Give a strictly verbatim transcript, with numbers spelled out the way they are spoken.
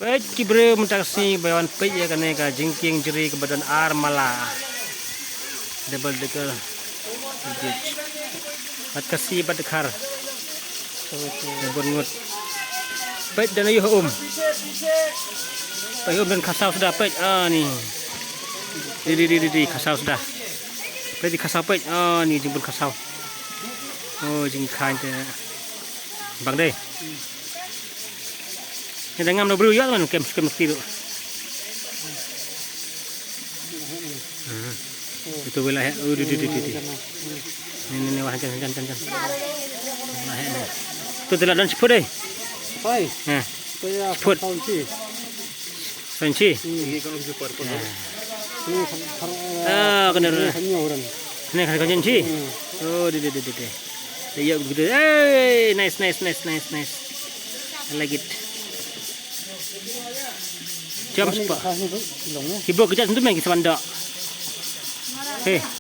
Peit ki briew mynta ka sngi ba wan peit ïa kane ka jingkieng jri kaba don ar mala. Double decker bridge. Bad Khasi bad Dkhar. Ka bun ngut. Peit don aïu ha um. Peit um don khasaw suda peit. Ah ni. Di di di di di khasaw suda. Peit di khasaw peit. Ah ni jingbun khasaw. Oh jingkhaiñ te. Bang dei. Ni da ngam da briew ïa man kem kem ti tu. Hmm. Itu wala he. Oh, di di di di. Ni ni ni wah jan jan jan jan. Wah he. Tu telah don seput dei. Pai. Ha. Pai ya. Seput. Tahun si. Tahun si. Hmm. Ini kalau seput. Ini kan Ah, kena. Ini kan nyaw orang. Ni kan kau janji. Oh, di di di di di. Dia gitu. Hey, nice nice nice nice nice. I like it. Jam sepa. Kibo kejat sentuh main kisah bandok. Hei.